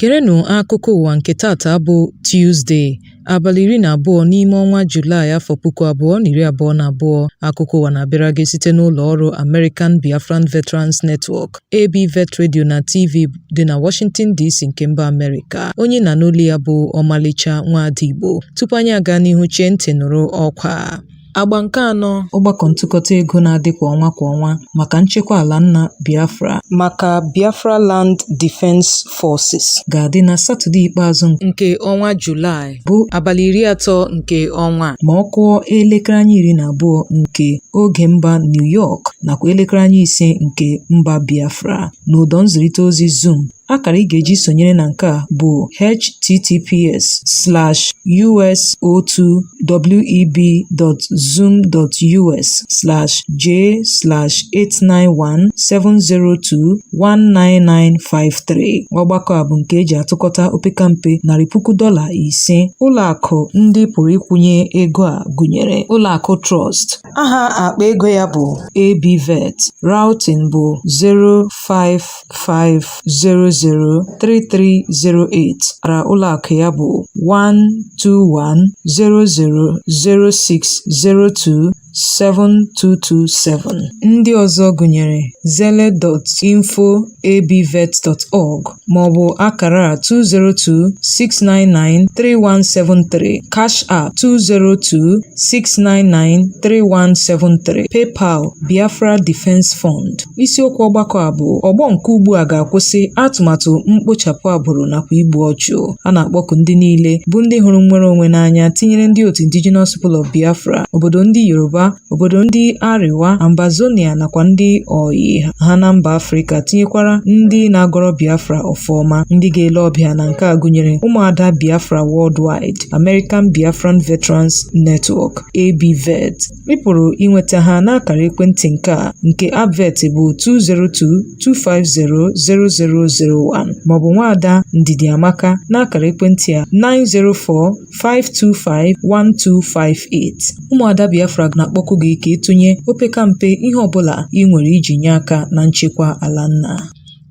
Gerenụ akụkọ ụwa nke tata bụ Tuzdee, abalị 12 n'ime ọnwa Julaị afọ 2022. Akụkọ ụwa na-abịara gị site n'ụlọ ọrụ American Biafran Veterans Network, ABVET Radio na TV dị na Washington DC nke mba Amerịka. Onye na-anụ olu ya bụ Ọmalịcha Nwaada Igbo. Tupu anyị aga n'ihu, chee ntị nụrụ ọkwa. Agba nke anọ ọgbakọ ntụkọta ego na-adị kwa ọnwa kwa ọnwa maka nchekwa ala nna Biafra maka Biafra Land Defense Forces ga-adị na Satọde ikpeazụ nke ọnwa Julaị bụ abalị 30 nke ọnwa a ma ọ kụọ elekere anya 12 nke oge mba New York nakwa elekere anya 5 nke mba Biafra n'ụdọ nzirịta ozi Zoom. Akara ị ga-eji sonyere na nke a bụ https://us02web.zoom.us/j/89170219953. Ọgbakọ a bụ nke e ji atụkọta opekampe $500,000. Ụlọakụ ndị pụrụ ịkwụnye ego a gụnyere Ụlọakụ Trust, aha akpa ego ya bụ ABVET, routing bụ 055003308, akara ụlọakụ ya bụ 1210006027227. Ndị ọzọ gụnyere zelle.info@abvet.org maọbụ akara a 202-699-3173, Cash App 202-699-3173, PayPal Biafra Defense Fund. Isiokwu ọgbakọ a bụ ọgbọ nke ugbu a ga-akwụsị atụmatụ mkpochapụ agbụrụ nakwa igbu ọchụ. A na-akpọku ndị niile bụ ndị hụrụ nnwere onwe n'anya tinyere ndị otu Indigenous People of Biafra, obodo ndị Yoruba, obodo ndị Arewa, Ambazonia nakwa ndị oyi ha na mba Afrịka tinyekwara ndị na-agọrọ Biafra ọfọma. Ndị ga-ele ọbịa na nke a gụnyere ụmụada Biafra Worldwide, American Biafran Veterans Network, ABVET. Ị pụrụ inweta ha n'akara ekwentị nke a nke ABVET bụ 202-250-0001 maọbụ nwaada Ndidi Amaka n'akara ekwentị a 904-525-1258. Ụmụada Biafra na-akpọku gị ka ị tụnye opekampe ihe ọbụla ị nwere iji nye aka na nchekwa ala nna.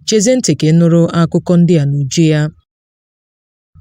Chezie ntị ka ị nụrụ akụkọ ndị a n'uju ya.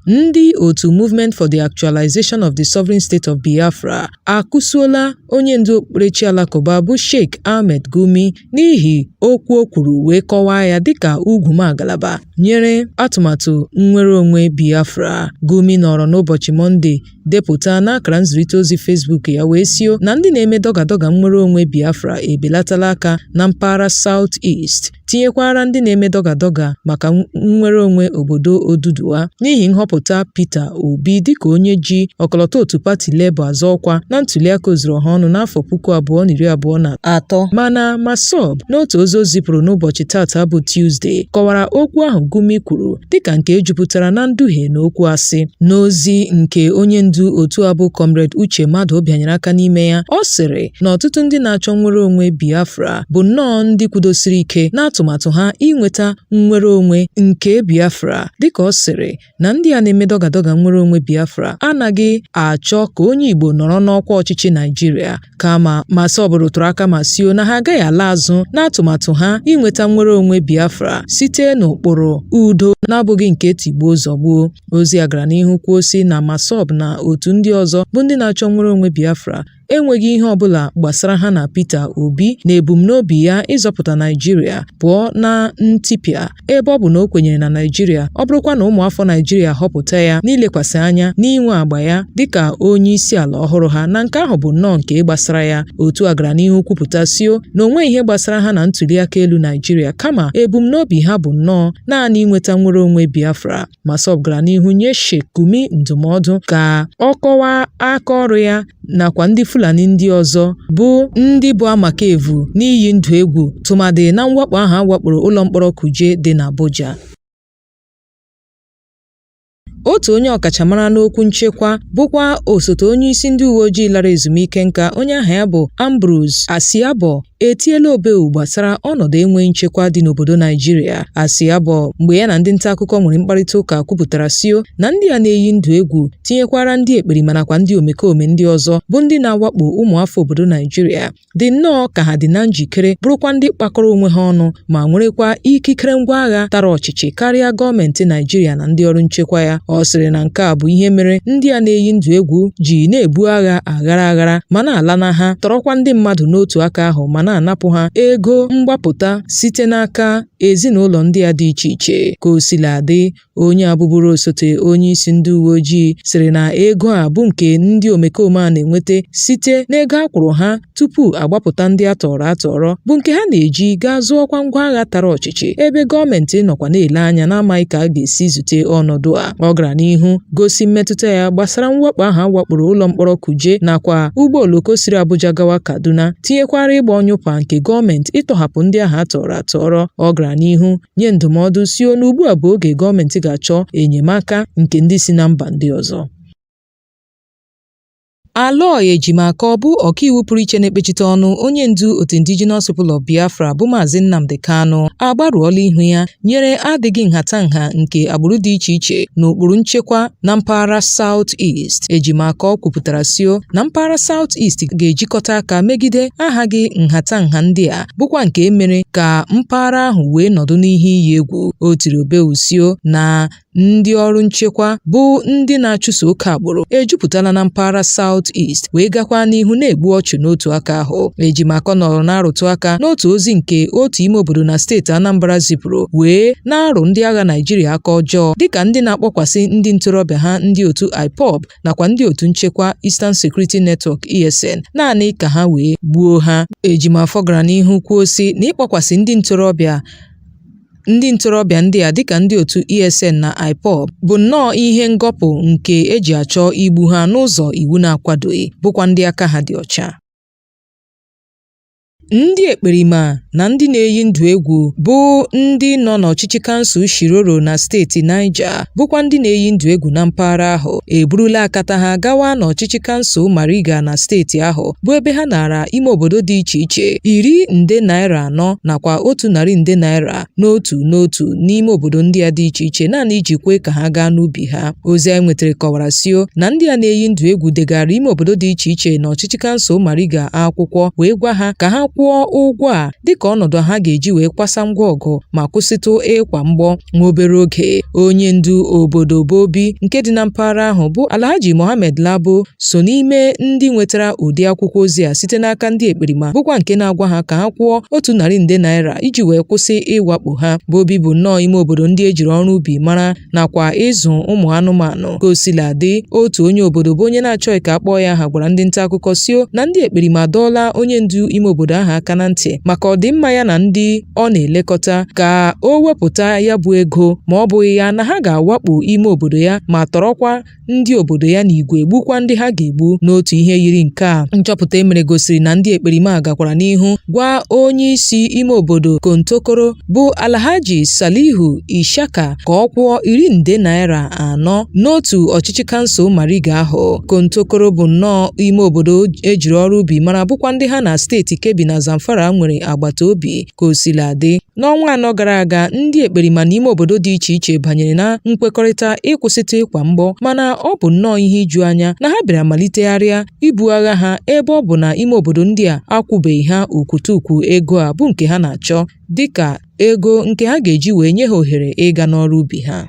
Ndị otu Movement for the Actualization of the Sovereign State of Biafra akụsuola onye ndu okpukperechi alakụba bụ Sheikh Ahmed Gumi n'ihi okwu o kwuru wee kọwaa ya dịka ugwumagalaba nyere atụmatụ nnwereonwe Biafra. Gumi nọrọ n'ụbọchị Mọnde depụta n'akara nzirịta ozi Facebook ya wee sio na ndị na-eme dọga dọga nnwereonwe Biafra ebelatala aka na mpaghara South East tinyekwara ndị na-eme dọga dọga maka nnwereonwe obodo Oduduwa n'ihi nhọpụta Peter Obi dịka onye ji ọkọlọtọ otu pati Labour azọ ọkwa na ntuliaka ozuru ọha ọnụ n'afọ 2023. Mana MASSOB n'otu ozi o zipụrụ n'ụbọchị tata bụ Tuzdee kọwara okwu ahụ Gumi kwuru dịka nke jupụtara na nduhie na okwu asị. N'ozi nke onye ndu otu a bụ Comrade Uche Madu bịanyere aka n'ime ya, ọ sịrị na ọtụtụ ndị na-achọ nnwere onwe Biafra bụ nnọọ ndị kwudosiri ike n'atụmatụ ha inweta nnwere onwe nke Biafra, dịka ọ sịrị na ndị a na-eme dọga dọga nnwere onwe Biafra anaghị achọ ka onye Igbo nọrọ n'ọkwa ọchịchị Naijiria. Kama MASSOB rụtụrụ aka ma sio na ha agaghị ala azụ n'atụmatụ ha inweta nnwere onwe Biafra site n'ụkpụrụ udo na-abụghị nke tigbuo zọgbuo. Ozi a gara n'ihu kwuo sị na MASSOB na otu ndị ọzọ bụ ndị na-achọ nnwere onwe Biafra enweghị ihe ọbụla gbasara ha na Peter Obi na ebumnobi ya ịzọpụta Naijiria pụọ na ntipịa ebe ọ bụ na o kwenyere na Naijiria ọ bụrụkwa na ụmụafọ Naijiria họpụta ya n'ilekwasị anya n'inwe agba ya dịka onye isi ala ọhụrụ ha na nke ahụ bụ nnọọ nke gbasara ya. Otu a gara n'ihu kwupụta sio na o nweghị ihe gbasara ha na ntuliaka elu Naijiria kama ebumnobi ha bụ nnọọ naanị inweta nnwere onwe Biafra. MASSOB gara n'ihu nye Sheikh Gumi ndụmọdụ ka ọ kọwaa aka ọrụ ya nakwa ndị Fulani ndị ọzọ bụ ndị bụ amakaevu n'iyi ndụ egwu tụmadị na mwakpo ahụ a wakporo ụlọ mkpọrọ Kuje dị n'Abuja. Otu onye ọkachamara n'okwu nchekwa bụkwa osote onyeisi ndị uwe ojii lara ezumike nka onye aha ya bụ Ambrose Asiabo. etiela obeu gbasara ọnọdụ enweghị nchekwa dị n'obodo Naijiria. Asịabọ mgbe ya na ndị nta akụkọ nwere mkparịta ụka kwupụtara sio na ndị a na-eyi ndụ egwu tinyekwara ndị ekperima nakwa ndị omekome ndị ọzọ bụ ndị na-awakpo ụmụafọ obodo Naijiria dị nnọọ ka ha dị na njikere bụrụkwa ndị kpakọrọ onwe ha ọnụ ma nwerekwa ikikere ngwa agha tara ọchịchị karịa gọọmenti Naijiria na ndị ọrụ nchekwa ya. Ọ sịrị na nke a bụ ihe mere ndị a na-eyi ndụ egwu ji na-ebu agha aghara aghara ma na-alana ha tọrọkwa ndị mmadụ n'otu aka ahụ ma na-anapụ ha ego mgbapụta site n'aka ezinụlọ ndị a dị iche iche. Ka o sila dị, Onye a bụburu osote onye isi ndị uwe ojii sịrị na ego a bụ nke ndị omekome a na-enweta site n'ego a kwụrụ ha tupu agbapụta ndị a tọrọ atọrọ bụ nke ha na-eji gaa zụọkwa ngwa agha tara ọchịchị ebe gọọmenti nọkwa na-ele anya na-amaghị ka a ga-esi zute ọnọdụ a. Ọ gara n'ihu gosi mmetụta ya gbasara mwakpo ahụ a wakporo ụlọ mkpọrọ Kuje nakwa ụgbọ oloko siri Abuja gawa Kaduna tinyekwara ịgba ọnyụpa nke gọọmenti ịtọhapụ ndị ahụ a tọrọ atọrọ. Ọ gara n'ihu nye ndụmọdụ sio na ugbu a bụ oge gọọmenti ga-achọ enyemaka nke ndị si na mba ndị ọzọ. Aloy Ejimakor bụ ọkaiwu pụrụ iche na-ekpechite ọnụ onye ndu otu Indigenous People of Biafra bụ Maazị Nnamdi Kanu agbarụọla ihu ya nyere adịghị nhatanha nke agbụrụ dị iche iche n'ụkpụrụ nchekwa na mpaghara South East. Ejimakor kwupụtara sio na mpaghara South East ga-ejikọta aka megide ahaghị nhatanha ndị a bụkwa nke mere ka mpaghara ahụ wee nọdụ n'ihe iyi egwu. O tiri obeu sio na ndị ọrụ nchekwa bụ ndị na-achụso oke agbụrụ ejupụtala na mpaghara South East wee gakwa n'ihu na-egbu ọchụ n'otu aka ahụ. Ejimakor nọrọ na-arụtụ aka n'otu ozi nke otu ime obodo na steeti Anambra zipụrụ wee na-arụ ndị agha Naịjirịa aka ọjọọ dịka ndị na-akpọkwasị ndị ntorobịa ha ndị otu IPOB nakwa ndị otu nchekwa Eastern Security Network ESN naanị ka ha wee gbuo ha. Ejimakor gara n'ihu kwuo sị na ịkpọkwasị ndị ntorobịa ndị ntorobịa ndị a dịka ndị otu ESN na IPOB bụ nnọọ ihe ngọpụ nke eji achọ igbu ha n'ụzọ iwu na-akwadoghị bụkwa ndị aka ha dị ọcha. Ndị ekperima na ndị na-eyi ndụ egwu bụ ndị nọ n'ọchịchị kansụl Shiroro na steeti Niger bụkwa ndị na-eyi ndụ egwu na mpaghara ahụ eburula akata ha gawa n'ọchịchị kansụl Mariga na steeti ahụ bụ ebe ha nara ime obodo dị iche iche ₦40 nakwa ₦100 n'otu n'otu n'ime obodo ndị a dị iche iche naanị iji kwe ka ha gaa n'ubi ha. Ozi anyị nwetara kọwara sio na ndị a na-eyi ndụ egwu degara ime obodo dị iche iche n'ọchịchị kansụl Mariga akwụkwọ wee gwa ha ka ha kwụọ ụgwọ a dịka ọnọdụ ha ga-eji wee kwasa ngwa ọgụ ma kwụsịtụ ịkwa mgbọ nwa obere oge. Onye ndu obodo Bobi nke dị na mpaghara ahụ bụ Alhaji Mohammed Labo so n'ime ndị nwetara ụdị akwụkwọ ozi a site n'aka ndị ekperima bụkwa nke na-agwa ha ka ha kwụọ ₦100 iji wee kwụsị ịwakpo ha. Bobi bụ nnọọ ime obodo ndị e jiri ọrụ ubi mara nakwa ịzụ ụmụ anụmanụ. Ka o sila dị, otu onye obodo bụ onye na-achọghị ka a kpọọ ya aha gwara ndị nta akụkọ sio na ndị ekperima adọọla onye ndu ime obodo ahụ aka na ntị maka ọdịmma ya na ndị ọ na-elekọta ka o wepụta ya bụ ego ma ọ bụghị ya na ha ga-awakpo ime obodo ya ma tọrọkwa ndị obodo ya n'igwe gbukwa ndị ha ga-egbu. N'otu ihe yiri nke a, nchọpụta e mere gosiri na ndị ekperima a gakwara n'ihu gwa onye isi ime obodo Kontokoro bụ Alhaji Salihu Ishaka ka ọ kwụọ ₦400 n'otu ọchịchị kansụl Mariga ahụ. Kontokoro bụ nnọọ ime obodo e jiri ọrụ ubi mara bụkwa ndị ha na steeti Kebbi na Zamfara nwere agbata obi. Ka o sila dị, N'ọnwa anọ gara aga, ndị ekperima n'ime obodo dị iche iche banyere na nkwekọrịta ịkwụsịtụ ịkwa mgbọ, mana ọ bụ nnọọ ihe iju anya na ha bịara malitegharịa ibu agha ha ebe ọ bụ na ime obodo ndị a akwụbeghị ha okwutukwu ego a bụ nke ha na-achọ dịka ego nke ha ga-eji wee nye ha ohere ịga n'ọrụ ubi ha.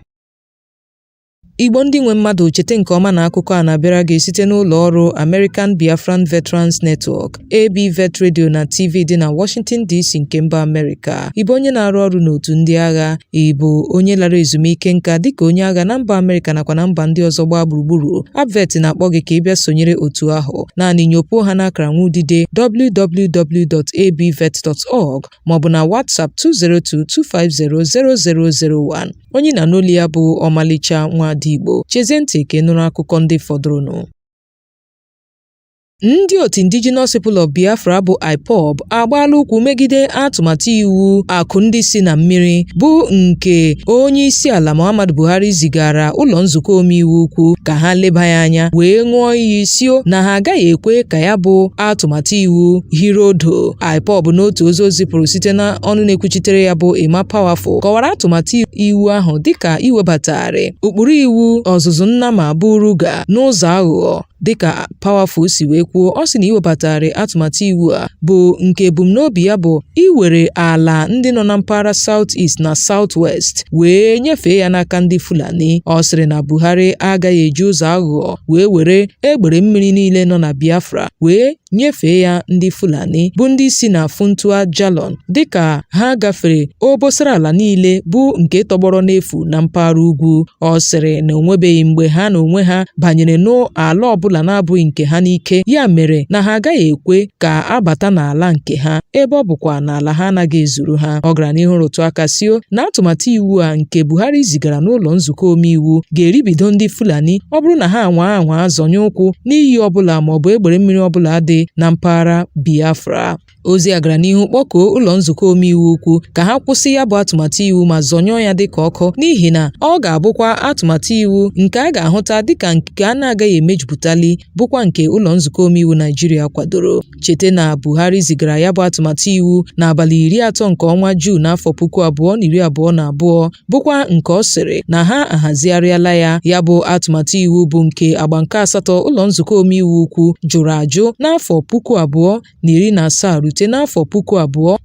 Igbo ndị nwe mmadụ cheta nke ọma na akụkọ a na-abịara gị site n'ụlọ ọrụ American Biafran Veterans Network, ABVET Radio na TV dị na Washington DC nke mba Amerịka. Ị bụ onye na-arụ ọrụ n'otu ndị agha, ị bụ onye lara ezumike nka dịka onye agha na mba Amerịka nakwa na mba ndị ọzọ gbaa gburugburu. ABVET na-akpọ gị ka ị bịa sonyere otu ahụ. Naanị nyopuo ha n'akara nwaudide www.abvet.org maọbụ na WhatsApp 202-250-0001. Onye ị na-anụ olu ya bụ Ọmalịcha Nwadigbo. Chezie ntị ka ị nụrụ akụkọ ndị fọdụrụnụ. Ndị otu Indigenous People of Biafra bụ IPOB agbaala ụkwụ megide atụmatụ iwu akụ ndị si na mmiri bụ nke onye isi ala Muhammadu Buhari zigara ụlọ nzukọ omeiwu ukwu ka ha leba ya anya wee ṅụọ iyi sio na ha agaghị ekwe ka ya bụ atụmatụ iwu hiri odo. IPOB n'otu ozi o zipụrụ site na ọnụ na-ekwuchitere ya bụ Emma Powerful kọwara atụmatụ iwu ahụ dịka iwebatagharị ụkpụrụ iwu ọzụzụ nnama bụ Ruga n'ụzọ aghụghọ. Dịka Powerful si wee kwuo, ọ sị na iwebatagharị atụmatụ iwu a bụ nke ebumnobi ya bụ iwere ala ndị nọ na mpaghara South East na South West wee nyefee ya n'aka ndị Fulani. Ọ sịrị na Buhari agaghị eji ụzọ aghụghọ wee were egbere mmiri niile nọ na Biafra wee nyefee ya ndị Fulani bụ ndị si na Funtua Jalon dịka ha gafere obosara ala niile bụ nke tọgbọrọ n'efu na mpaghara ugwu. Ọ sịrị na o nwebeghị mgbe ha na onwe ha banyere n'ala ọbụla na-abụghị nke ha n'ike, ya mere na ha agaghị ekwe ka a bata n'ala nke ha ebe ọ bụkwa na ala ha anaghị ezuru ha. Ọ gara n'ihu rụtụ aka sio na atụmatụ iwu a nke Buhari zigara n'ụlọ nzukọ omeiwu ga-eribido ndị Fulani ọ bụrụ na ha anwaa anwa zọnye ụkwụ n'iyi ọbụla maọbụ egbere mmiri ọbụla dị na mpaghara Biafra. Ozi a gara n'ihu kpọkuo ụlọ nzukọ omeiwu ukwu ka ha kwụsị ya bụ atụmatụ iwu ma zọnyụọ ya dịka ọkụ n'ihi na ọ ga-abụkwa atụmatụ iwu nke a ga-ahụta dịka nke a na-agaghị emejupụtali bụkwa nke ụlọ nzukọ omeiwu Naijiria kwadoro. Cheta na Buhari zigara ya bụ atụmatụ iwu n'abalị 30 nke ọnwa Juun afọ 2022 bụkwa nke ọ sịrị na ha ahazigharịala ya. Ya bụ atụmatụ iwu bụ nke agba nke asatọ ụlọ nzukọ omeiwu ukwu jụrụ ajụ n'afọ 2017 rute n'afọ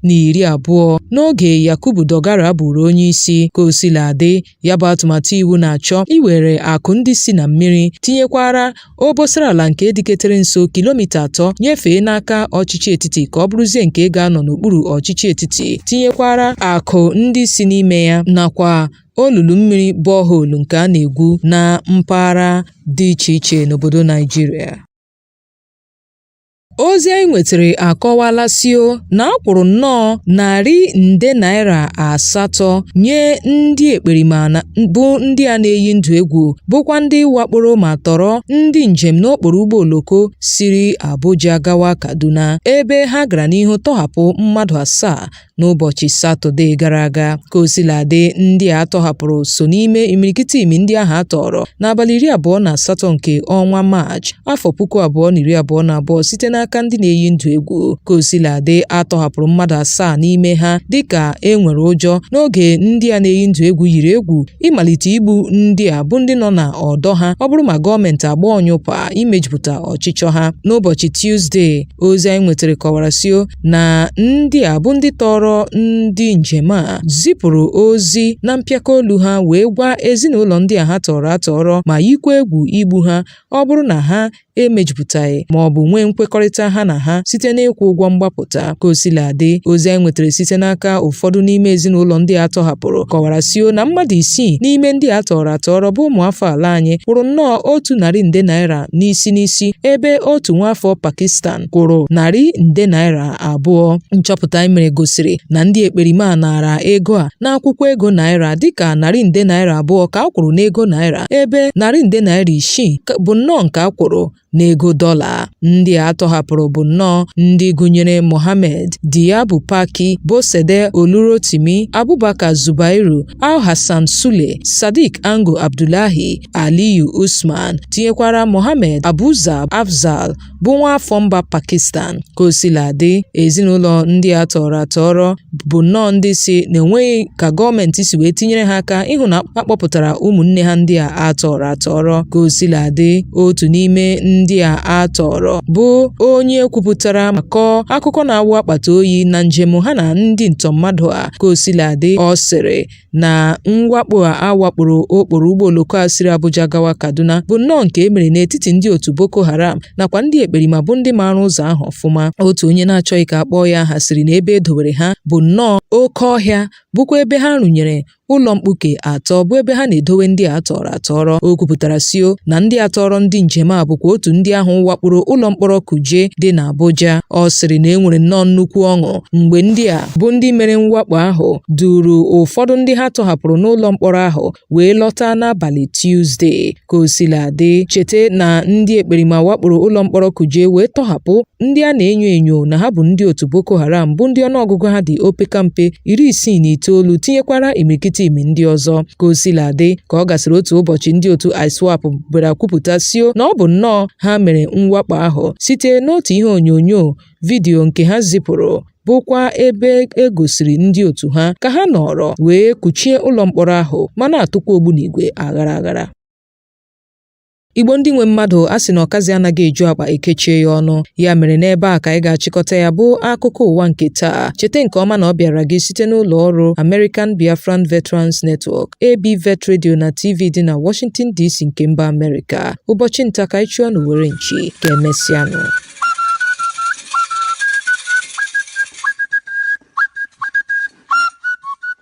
2020 n'oge Yakubu Dogara bụrụ onye isi. Ka o sila dị, ya bụ atụmatụ iwu na-achọ iwere akụ ndị si na mmiri tinyekwara obosara ala nke dịketere nso kilomita 3 nyefee n'aka ọchịchị etiti ka ọ bụrụzie nke ga-anọ n'okpuru ọchịchị etiti tinyekwara akụ ndị si n'ime ya nakwa olulu mmiri borehole nke a na-egwu na mpaghara dị iche iche n'obodo Naijiria. Ozi anyị nwetara akọwala sio na a kwụrụ nnọọ narị nde naira 8 nye ndị ekperima bụ ndị a na-eyi ndụ egwu bụkwa ndị wakporo ma tọrọ ndị njem n'okporo ụgbọ oloko siri Abuja gawa Kaduna ebe ha gara n'ihu tọhapụ mmadụ asaa n'ụbọchị Satọde gara aga. Ka o sila dị, ndị a tọhapụrụ so n'ime imirikiti imi ndị ahụ a tọrọ n'abalị 28 nke ọnwa Maachị afọ 2022 site n'aka ndị na-eyi ndụ egwu. Ka o sila dị, a tọhapụrụ mmadụ asaa n'ime ha dịka e nwere ụjọ n'oge ndị a na-eyi ndụ egwu yiri egwu ịmalite igbu ndị a bụ ndị nọ n'ọdọ ha ọ bụrụ ma gọọmenti agba ọnyụpa imejupụta ọchịchọ ha. N'ụbọchị Tuzdee, ozi anyị nwetara kọwara sio na ndị a bụ ndị tọrọ ndị njem a zipụrụ ozi na mpịakọ olu ha wee gwa ezinụlọ ndị a ha tọrọ atọrọ ma yikwa egwu igbu ha ọ bụrụ na ha emejupụtaghị ma ọ bụ nwee nkwekọrịta ha na ha site n'ịkwụ ụgwọ mgbapụta. Ka o sila dị, ozi anyị nwetara site n'aka ụfọdụ n'ime ezinụlọ ndị a tọhapụrụ kọwara sio na mmadụ isii n'ime ndị a tọrọ atọrọ bụ ụmụafọ ala anyị kwụrụ nnọọ 100 nde naira n'isi n'isi ebe otu nwaafọ Pakistan kwụrụ narị nde naira 2. Nchọpụta anyị mere gosiri na ndị ekperima a naara ego a n'akwụkwọ ego naira dịka narị nde naira 2 ka a kwụrụ n'ego naira ebe narị nde naira 6 bụ nnọọ nke a kwụrụ n'ego dọla. Ndị a tọhapụrụ bụ nnọọ ndị gụnyere Mohammed Diyabu Paki, Bosede Olurotimi, Abubakar Zubairu, Alhassan Sule, Sadiq Ango Abdullahi, Aliyu Usman, tinyekwara Mohammed Abuzar Afzal bụ nwaafọ mba Pakistan. Ka o sila dị, ezinụlọ ndị a tọrọ atọrọ bụ nnọọ ndị sị na enweghị ka gọọmenti si wee tinyere ha aka ịhụ na a kpọpụtara ụmụnne ha ndị a atọrọ atọrọ. Ka o sila dị, otu n'ime ndị a atọrọ bụ onye kwupụtara ma kọọ akụkọ na-awụ akpata oyi na njem ha na ndị ntọ mmadụ a. Ka o sila dị, ọ sịrị na mwakpo a a wakporo okporo ụgbọ oloko a siri Abuja gawa Kaduna bụ nnọọ nke e mere n'etiti ndị otu Boko Haram nakwa ndị ekperima bụ ndị maara ụzọ ahụ ọfụma. Otu onye na-achọghị ka a kpọọ ya aha sịrị na ebe e dowere ha bụ nnọọ oke ọhịa bụkwa ebe ha rụnyere Ụlọ mkpuke atọ bụ ebe ha na-edowe ndị a tọrọ atọrọ. O kwupụtara sio na ndị a tọrọ ndị njem a bụkwa otu ndị ahụ wakporo ụlọ mkpọrọ Kuje dị n'Abuja. Ọ sịrị na e nwere nnọọ nnukwu ọṅụ mgbe ndị a bụ ndị mere mwakpo ahụ duuru ụfọdụ ndị ha tọhapụrụ n'ụlọ mkpọrọ ahụ wee lọta n'abalị Tuzdee. Ka o sila dị, cheta na ndị ekperima wakporo ụlọ mkpọrọ Kuje wee tọhapụ ndị a na-enyo enyo na ha bụ ndị otu Boko Haram bụ ndị ọnụọgụgụ ha dị opekampe 69 tinyekwara imirikiti imi ndị ọzọ. Ka o sila dị, ka ọ gasịrị otu ụbọchị ndị otu ISWAP bịara kwupụta sio na ọ bụ nnọọ ha mere mwakpo ahụ site n'otu ihe onyonyo vidiyo nke ha zipụrụ bụkwa ebe e gosiri ndị otu ha ka ha nọrọ wee kuchie ụlọ mkpọrọ ahụ ma na-atụkwa ogbunigwe aghara aghara. Igbo ndị nwe mmadụ, a sị na ọkazị anaghị eju akpa ekechie ya ọnụ. Ya mere n'ebe a ka anyị ga-achịkọta ya bụ akụkọ ụwa nke taa. Cheta nke ọma na ọ bịara gị site n'ụlọ ọrụ American Biafran Veterans Network, ABVET Radio na TV dị na Washington DC nke mba Amerịka. Ụbọchị nta ka anyị chụọ n'owere nchi, ka emesịanụ.